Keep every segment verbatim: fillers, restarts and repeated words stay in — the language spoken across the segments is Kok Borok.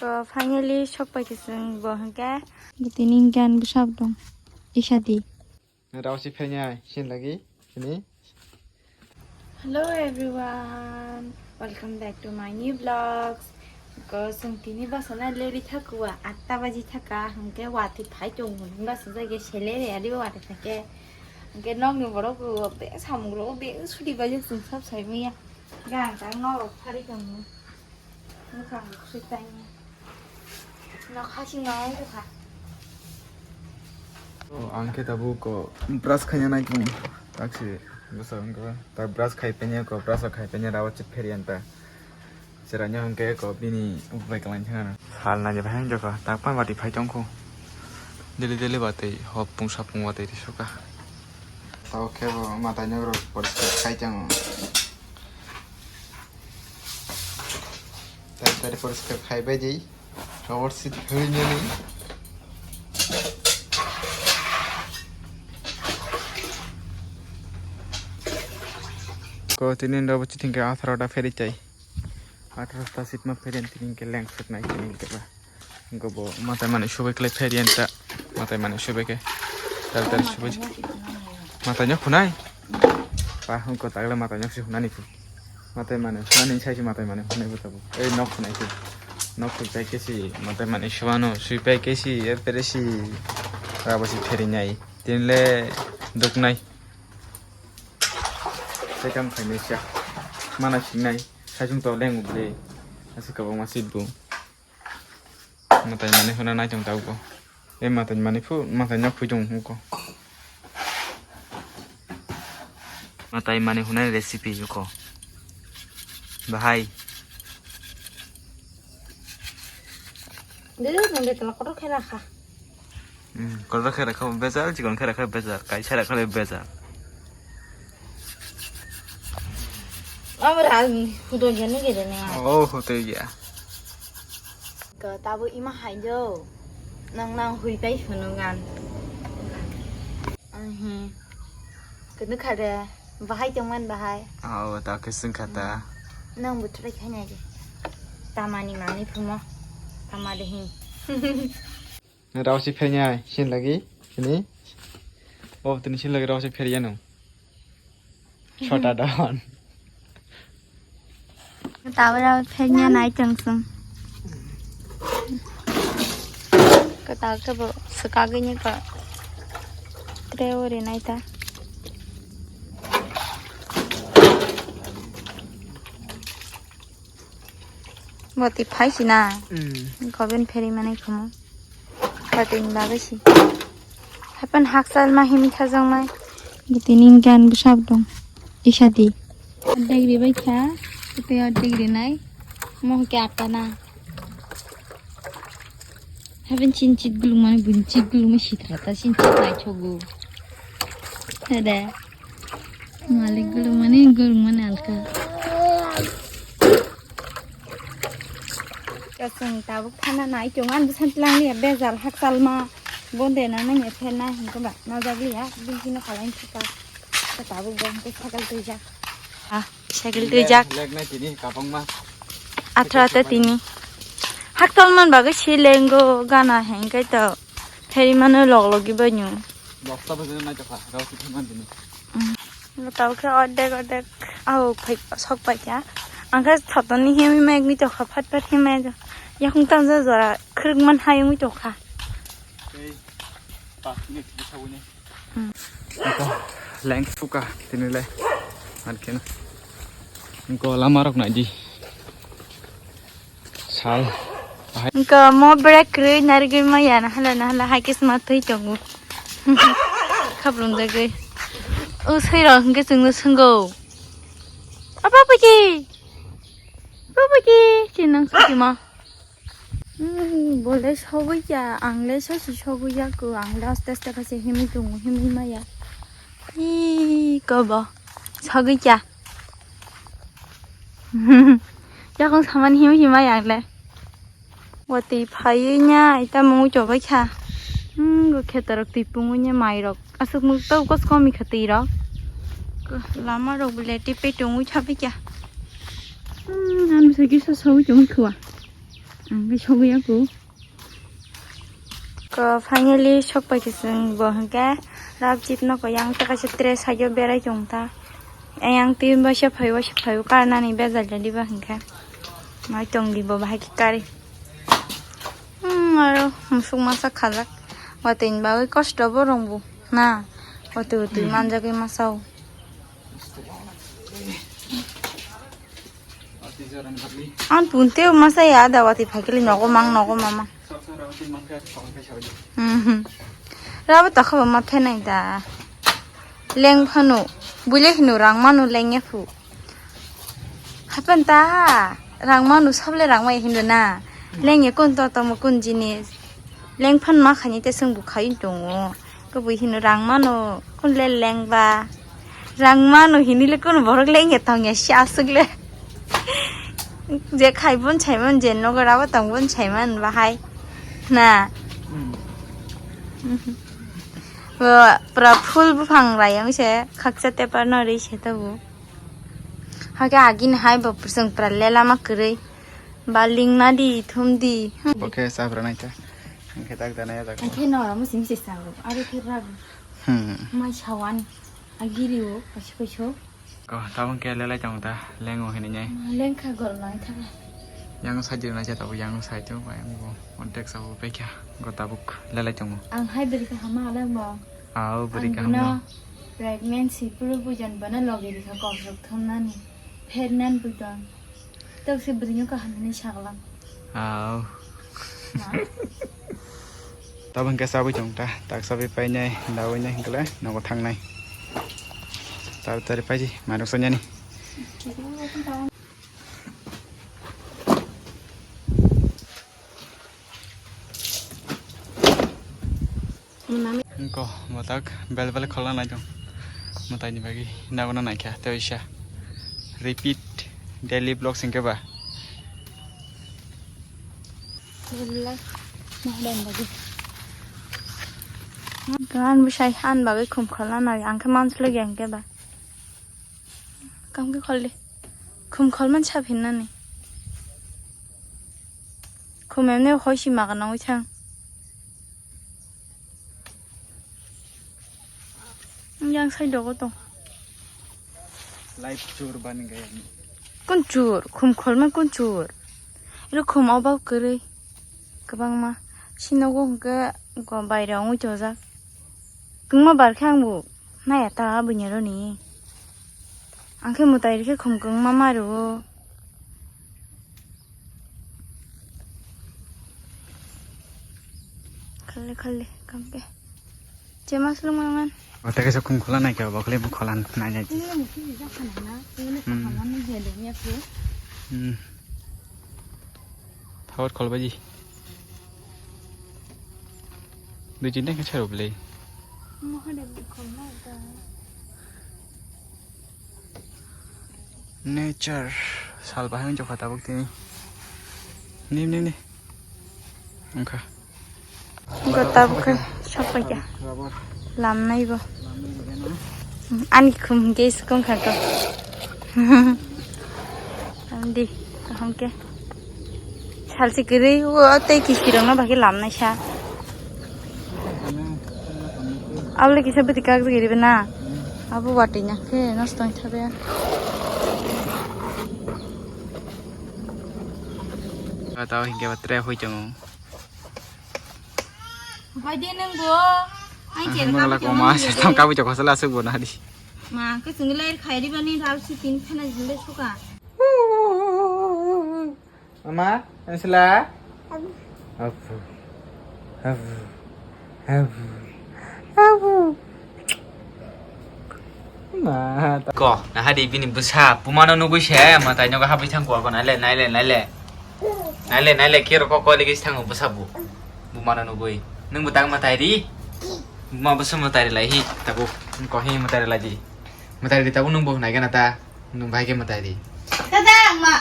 To finally sok pai khe chwng bo hwnkhe. Tini hwnkhe ani bwsap dong. Isa di. Rausi phenya sin lagi sini. Hello everyone, welcome back to my new vlogs. Ko chwng tini basa na leri thakwa atta baji thaka hwnkhe watwi phai tongo hwnkhe basa jagya selere ali watwi thake. Hwnkhe nokni borok rok be samung rok be sudi baji chwng sab sai manya. Gang tang norok phari tongo. Bwkhang bwkhwi taini. Nok hasing no wng kha. O, ang khe tabuk ko brush khaina nai kung. Taksi bwsa wng kha. Ta brush khai penya ko, brush khai penya rawa chip pheri anta. Chera nyo hwnkhe ko bini ubai kalang thang. Sal na je bahai joko. Tak pan bati phai tong kho. Daily daily bati hop pung sapung bati ri suka. Tao khe bo mata nyok rok poriskar khai tang. Tari tari poriskar khai bai di. Rubber sheet hoi nini. Ko tini rubber sheet hingke atharo ta pheri chai. Atharo ta sheet ma pheri tini hingke leng suk nai tini hingke ba. Hingke bo matai manwi subai khlai pheri anta. Matai manwi subai khe. Tari tari subai. Matai nyok khunai. Pa hwnkhe tagle matai nok se hunani phu. Matai mane hunani sai se matai mane hunai bo tabuk. Ei nok hunai phu. Nok phu pai khe si matai mane suano sui pai khe si e pere si rabo si pheri nai. Tinle duknai. Sai kam khainai sia. Mana singnai. Sai sung to leng uble. Asi kabang ma sitbu. Matai mani huna nai tong tabuk bo. E matai mani phu, matai nok phui tong huko. Matai mani hunai recipe huko. Bahai. Dulu nang betul kotor kena kha. Hmm, kotor khe rakha bejal, chikon khe rakha bejal, kaisa rakha le bejal. Amra hudon jani gede ne. Oh, hote gya. Ko tabo ima haijo. Nang nang hui pai phunung gan. Ahi. Kunu khare bahai tongman bahai. Oh, ta khe sing khata. Nang butrai khaina je. Tamani mani phumo. Tamade hin. Rausi phenya sin lagi ini. Oh, tini sin lagi rausi phenya no. Chota don. Tawa rausi phenya nai tong sung. Kata ke bo sekagini ka. Treore nai ta. Boti phai si na. Mm. Koben pheri mane khomo. Boti ni bagwi si. Hapan haksal ma himi thajang mai. Boti ni gan bwsap dong. Isa di. Ordek ri bai kha. Boti ordek ri nai. Mo ke apa na. Hapan chin chit gulung mane bun chit gulung ma sitra ta chin chit nai thogu. Hede. Malik gulung mani gulung mani alka. Kasing tabuk thana nai chong an busan tlang liya bejal hakchal ma bonde na nang ya phen na hingko ba na jag liya bini kino khalai thika. Tabuk bo hingko sakal tuja. Ha, sakal tuja. Lek nai tini kapang ma. Athra ta tini. Hakchal man bagwi si lengo gana hengkai to. Theri mano log logi banyu. Bosta bajana nai tokha, rau si thangman dini. Tau khe ordek ordek au phai sok pai kha. Ang khe thotoni himwi mai wngwi tokha, phat phat himwi mai. Yakung tang jora khwrwngman hai wngwi tokha. Tei pas minute bwsagwi nai. Ito leng suka tini le. Ar khe na. Go lama rok nai di. Sal. Engka mo brake rwi narigwi maya na hala na hala hai kisma twi tongo. Khaprung jagwi. O swi rok hwnkhe chwngno swngo. Apa puji? Apa puji? Chinang sujima. Hmm, bole sogwi ya, ang le sosi sogwi ya ko, ang le aste aste kha se himwi tongo, himwi maya. Ih, kobo. Sogwi ya. Yakung samani himwi himwi ang le. Watwi phaiwi nya, ita mungwi chobai kha. Hmm, go kheto rok twi pungwi nya mai rok. Aswk mung tau kos komi kha twi rok. Lama rok bole twi pe tongwi chabai kha. Hmm, ang se kisa sogwi tongwi khwa. Ang bai sogwi ya ko. Ko finally sok pai khe chwng bo hwnkhe Rajit no ko yang ta kaisa tre side o berai tong ta. Yang twi ba se phai o se phai o karnani bejal jadi ba hwnkhe. Mai tong di bo bahai khe kari. Hmm, aro musuk masa khajak. Watwi ni bagwi kosto bo rong bo na. Watwi watwi manjagwi masa o. Ang punte masa ya da watwi phaikhe nogo mang nogo mama. Mhm. Rabo tokha bo ma phenai da. Leng phano. Buile hino rang mano leng ya phu. Hapan ta rang mano sable rang mai hindo na. Leng ya kun to tomo kun jinis. Leng phan ma khani te sung bu khai tongo. Ko bui hino rang mano kun le leng ba. Rang mano hini le kun borok leng ya tong ya si asuk le. Je khai bon chai man je nogo rabo tong bon chai man bahai. Na. Bo pura full buphang rayang se khaksa tepar no ri se tabu. Hake agin hai bo pwswng pwra lela ma kwrwi. Ba lingna di, thum di. Bo khe sabra nai ta. Ang khe tak da nai tak. Ang khe nora mo sing se sa ro. Aro khe rag. Hmm. Mai sawan. Agiri o, kasu kasu. Ko, tabang khe lelai tong ta. Lengo hini nyai. Lengkha gor nai thang. Yang side nai cha tabu, yang side o, yang bo. Contact sa bo pekya. Go tabuk lelai tongo. Ang hai beri ka hama alang ba. Au, beri ka hama. Pregnancy puru bujan bana logi rikha kokrok thumnani. Phernan bujan. Tok se bwrwino kaham hinwi saglam. Au. Na? Tabang khe sabwi tong ta. Tak sabwi painai, dawi nai hwnkhe le nogo thangnai. Tar tari paiji, manuk sonyani. Ko, botak bel bel kholna nai tong. Mwtai ni bagwi naguna naikha, tei oisa. Repeat daily vlog singke ba. Gan bwsai han bagwi khum kholna nai, ang khe mansulo yang khe ba. Kam khe khol di. Khum khol man sap hinnani. Khum emne hoi si maga nangwi thang. Yang side o tong. Life chur bani gaya ni. Kun chur, khum kholma kun chur. Iro khum obao kwrwi. Kwbangma. Sinogo hwnkhe go baire ongwi tongjak. Kwngma bar khe ang bo naiya ta buini roni. Ang khe mwtai rikhe khum kwngma ma rwo. Khalle khalle kam khe. Chema slung mangan. Wate kaisa khum khola nai khe, bo khole bo khola nai nai. Ini mesti bisa kan na. Ini Hmm. Kahaman ni gelo ni aku. Hmm. Thawat khol baji. Dui jin dai khe charo bele. Mahadev khol na ta. Nature sal bahai wng jokha tabuk tini. Ni, ni, ni. Wngkha. Wngkha tabuk khe sokphaikha. Lamnai bo. Ani khum hwnkhe swkang kha to. Lamdi kaham khe. Salsi kwrwi o tei kisti rokno bahai khe lamnai sa. Abole kisa bwtwi kak jagiri na. Abo watwi na khe nosto wngtha be. Tao hinkhe ba tre hui tongo. Bai de nang bo. Ai je ka ma se tam ka bu jokha sala asuk bo na di. Ma ke sungilai khai ri bani rau si tin phana jinde suka. Mama, Ansela? Abu. Abu. Abu. Abu. Ma. Ko, na hadi bini bwsa, bumano nugui se, mwtai nogo habwi thang ko, ko, naile, naile, naile. Naile, naile, khe rokho ko ligi thang bwsa bu. Bumano nugui. Nung bwtang mwtai ri. Buma bwsa mwtai ri lai hi, tabuk. Ko hi mwtai ri lai di. Mwtai ri tabuk nung bo nai gana ta. Nung bahai khe mwtai ri. Tada, ma.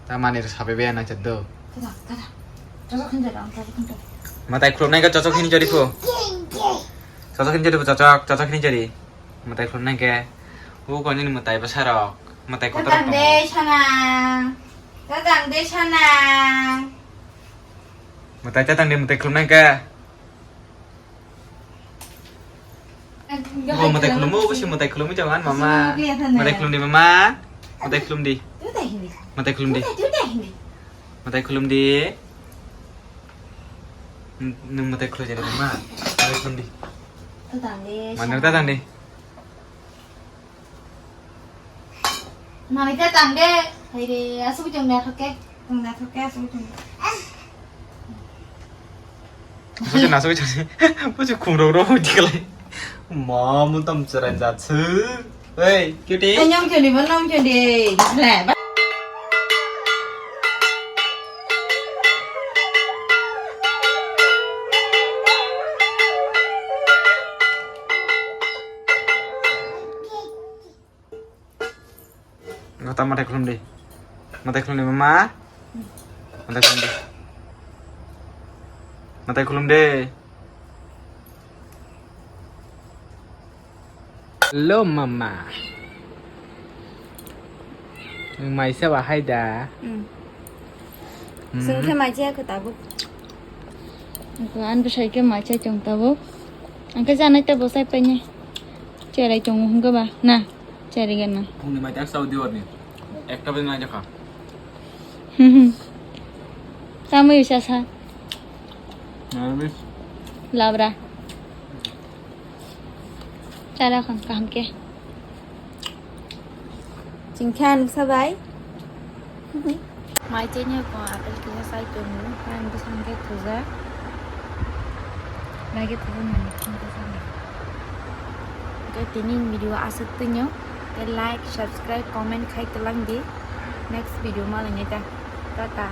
Ta mani ro sabe be na chaddo. Tada, tada. Tada khin jara, tada khin jara. Mwtai khulum nai ka chosok hini jori pho. Chosok hini jori pho, chosok, chosok hini jori. Mwtai khulum nai ke. U ko nini mwtai bwsa rok. Mwtai kotor. Tada de sana. Tada de sana. Mwtai ta tang di, mwtai khulumnai khe. Bo mwtai khulumo, bo si mwtai khulumwi jago, an mama. Mwtai khulum di, mama. Mwtai khulum di. Mwtai khulum di. Mwtai khulum di. N-, nwng mwtai khulum jani, mama. Mwtai khulum di. Manwi ta tang di. Manwi ta tang de. Hai re, aswk chwng naithok khe. Chwng naithok khe, aswk chwng. Busi nasugwi chwng. Busi khumrok rok hudi khlai. Ma, mun tam chwrai jat sw. Hey, cutie. Ai, nyong chwng di, bo nyong chwng di. Le, ba. Gota mwtai khulum di. Mwtai khulum di, mama. Mwtai khulum di. Mwtai khulum di. Hello, mama. Nwng maisa ba hai da? Hmm. Chwng khe mai chaya kho tabuk. Ang khe ani bwsai khe mai chai tong tabuk. Ang khe janai ta bwsai painai. Cherai tongo hwnkhe ba na? Cherai gana. Phungni mai tak chao di orni. Ekta bai nai jakha. Tamwi usa sa. Nai miss. Labra. Chara khon kaham khe. Chingkha nuksa bai. Mai chini ko apple kisa sai tongo, ang bwsang khe thujak. Nai khe thujak mani khum bwsang. Khe tini video aswk twino. Khe like, subscribe, comment khai twlang di. Next video ma lainai ta. Tata.